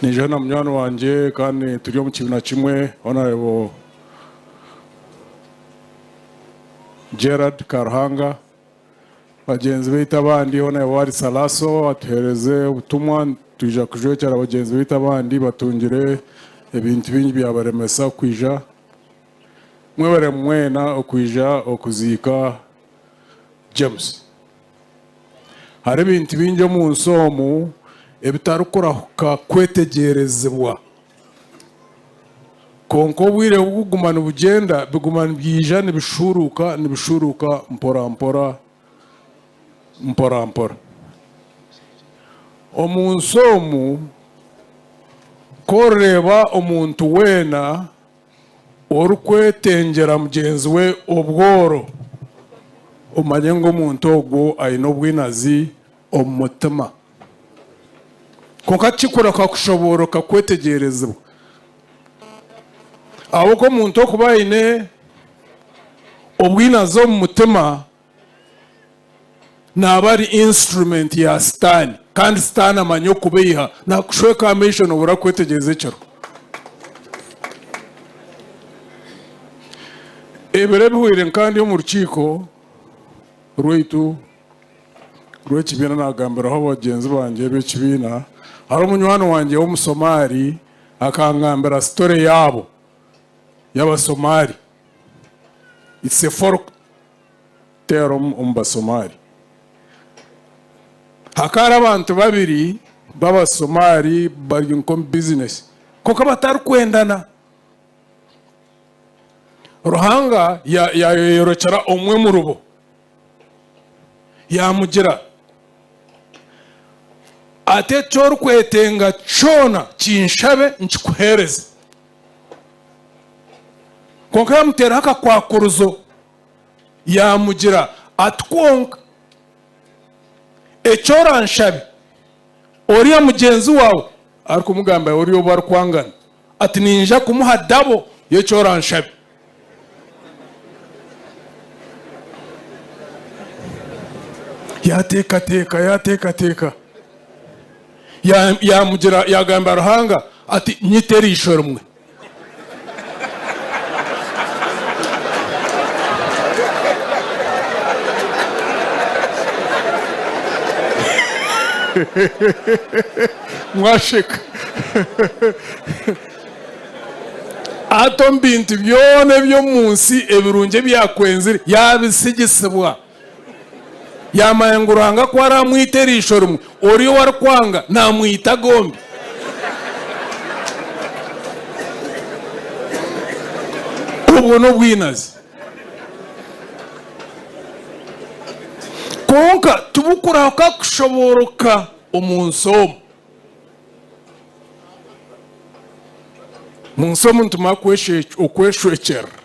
Niija na munywani wangye kandi turi omu kibiina kimwe, Honourable Gerald Karuhanga. Bagyenzi baitu abandi, Honourable Ali Salaso atuheereze obutumwa, nitwija kujwekyera bagyenzi baitu abandi batungire ebintu bingi byabaremesa kwija. Mwebare mwena okwija okuziika James. Hariho ebintu bingi omu nsi omu ebitarikurahuka kwetegyerezibwa. Kwonka obwire obu buguma nibugyenda, biguma nibyija nibishuuruuka nibishuuruuka mporampora mporampora. Omu nsi omu, ku orireeba omuntu weena Orikwetengyera mugyenzi we obworo, omanye ngu omuntu ogwo aine obwinazi omu mutima. Kwonka tikikurahuka kushobooroka kwetegyerezibwa. Ahabw'okuba omuntu okuba aine obwinazi omu mutima, naaba ari instrument ya sitaane kandi sitaane amanya okubeiha nakushweka amaisho nobura kwetegyereza ekiriho. Ebiro ebihweire nkaba ndi omu rukiiko rwaitu rw'ekibiina nagambiraho bagyenzi bangye ab'ekibiina hariho munywani wangye w'omusomaali akangambira story yaabo y'abasomaali it's a folk Teera omu Basomali. Hakaba hariho abantu babiri b'Abasomali bari nk'omu bizinesi kwonka batarikwendana. Ruhanga yaayeyorekyera omwe omuribo yaamugira ati, Eki orikwetenga kyona kinshabe nkikuheereze. Kwonka yaamuteeraho akakwakurizo. Yaamugira ati, Kwonka eki oranshabe, oriya mugyenzi waawe arikumugambira oriya ou barikwangana, ati, Niinyija kumuha dabo y'eki oranshabe. Yaateekateeka, yaateekateeka, yaamugira, yaagambira Ruhanga ati, Nyita eriisho rimwe. Mwasheka. Hati omu bintu byona eby'omu nsi ebirungi ebi yaakwenzire, yaabisigisibwa. Yaamanya ngu Ruhanga ku araamwite eriisho rimwe, oriya ou arikwanga naamwita gombi. Obwo n'obwinazi. Kwonka tibukurahuka kushobooroka omu nsi omu. Omu nsi omu nitumara okweshwekyerera.